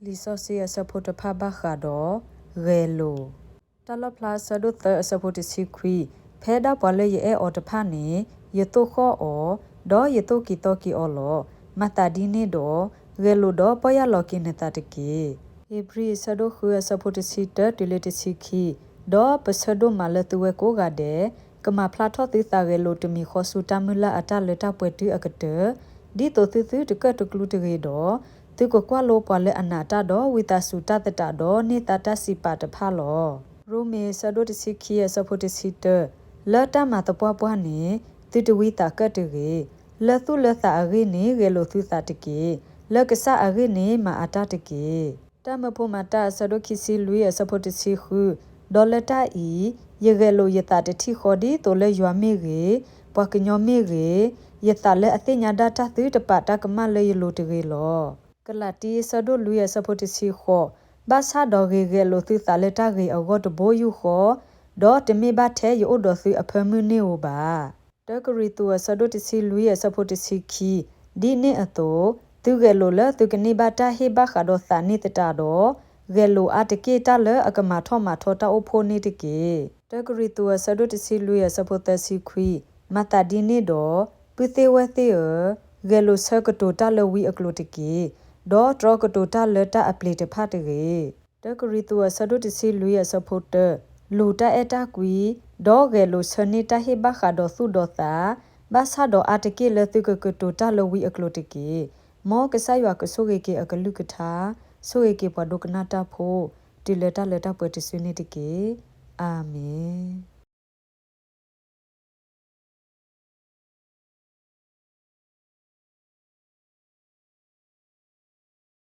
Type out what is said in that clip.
လံာ်စီဆှံအဆၢဖိတဖၣ်ဘၣ်ဃးဒီး ဂဲၤလိာ်. တၢ်လီၣ်ဖျါအဆၢဒိၣ်သၢအဆၢဖိတဆံခွံ, ဖဲဒၣ်ပှၤလၢယအဲၣ်အီၤတဖၣ်န့ၣ် ယသိၣ်ဃီၣ်အီၤ, ဒီးယသိၣ်က့ၤသီက့ၤအီၤလီၤ. မၤသးဒ်န့ၣ်ဒီး, ဂဲၤလိာ်ဒီးပီၢ်ယၢ်လီၤက့ၤနသးတက့ၢ်. ဧ့ၤဘြံၤအဆၢဒိၣ်ဃုအဆၢဖိတဆံတၢတုၤလၢတဆံခံ, ဒီးပဆၢဒိၣ်မးလၢသုဝဲကိးဂၤဒဲး, ကမၤဖျါထီၣ်သုသးဂဲၤလိာ်တမံၤဃီဆူတၢ်မုၢ်လၢ်အတၢ်လၢတၢ်ပှဲၤတုၤအကတၢၢ်, ဒ်သိးသုသုတကၢၣ်တကျူတဂ့ၤဒီး, သုကကွၢ်လိပှၤလၢအနာ်တၢ်ဒီးဝံသးစူၤတၢ်သတးဒီးန့ၢ်သါတၢ်စံးပာ်တဖၣ်လီၤ. ရိမ့ၤအဆၢဒိၣ်တဆံခံအဆၢဖိတဆံတၢ, လၢတၢ်မၤသပှၢ်ပှၢ်န့ၣ်, သုတဝံသးကၢၣ်တဂ့ၤ. လၢသူၣ်လၢသးအဂ့ၢ်န့ၣ်ဂဲၤလိာ်သုသးတက့ၢ်. လၢကစၢ်အဂ့ၢ်န့ၣ်မၤအတၢ်တက့ၢ်. တၢ်မၢဖိမၤတၢ်အဆၢဒိၣ်ခံဆံလွံၢ်အဆၢဖိတဆံဃု, ဒီးလၢတၢ်အံၤ, ယဂဲၤလိာ်ယသးတထံၣ်ဃီဒ်သိးလၢယွၤမ့ၢ်ဂ့ၤ, ပှၤကညီမ့ၢ်ဂ့ၤ, ယသးလၢအသ့ၣ်ညါဒၣ်တၢ်သုတပာ်တၢ်ကမၣ်လၢယလိၤတဂ့ၤလီၤ. ကလၤတံအဆၢဒိၣ်လွံၢ်အဆၢဖိတဆံဃိး, ဘၣ်ဆၣ်ဒီးဂ့ၤဂဲၤလိာ်သုသးလၢတၢ်ဂ့ၤအဂီၢ်တဘိယူၢ်ဃီ, ဒီးတမ့ၢ်ဘၣ်ထဲယအိၣ်ဒီးသုအဖၢမုၢ်န့ၢ်ဧိၤဘၣ်. တၢကရံၣ်သူးအဆၢဒိၣ်တဆံလွံၢ်အဆၢဖိတဆံခံ, ဒ်န့ၣ်အသိး, သုဂဲၤလိာ်လၢသုကန့ၢ်ဘၣ်တၢ်ဟ့ၣ်ဘၣ်ဃးဒီးသးန့ၣ်သတးဒီး, ဂဲၤလိာ်အါတက့ၢ်တၢ်လၢအကမၤထီၣ်မၤထီတၢ်အိၣ်ဖှိၣ်န့ၣ်တက့ၢ်. တၢကရံၣ်သူးအဆၢဒိၣ်တဆံလွံၢ်အဆၢဖိသၢဆံခွံ, မၤသးဒ်န့ၣ်ဒီး, ပုၢ်သ့ၣ်ဝဲၢ်သ့ၣ်ဧၢ, ဂဲၤလိာ်ဆၢကတိၤတၢ်လၢဝံအကျိၤတက့ၢ်. ဒီးတြီကတိၤတၢ်လၢတၢ်အပျ့ၤတဖၣ်တဂ့ၤ. တၢကရံၣ်သူးအဆၢဒိၣ်တဆံလွံၢ်အဆၢဖိတၢ, လူၤတၢ်အဲၣ်တၢ်ကွံ, ဒီးဂဲၤလိာ်ဆၢန့ၢ်တၢ်ဟ့ၣ်ဘၣ်ဃးဒီးသူၣ်ဒီးသး, ဘၣ်ဆၣ်ဒီးအါတက့ၢ်လၢသုကကတိၤတၢ်လၢဝံအကျိၤတက့ၢ်. မ်ကစၢ်ယွၤကဆိၣ်ဂ့ၤက့ၤအကလုၢ်ကထါ, ဆိၣ်ဂ့ၤက့ၤပှၤဒိကနၣ်တၢ်ဖိ, တုၤလၢတၢ်လၢတၢ်ပှဲၤတစုန့ၣ်တက့ၢ်. အၤမ့ၣ်.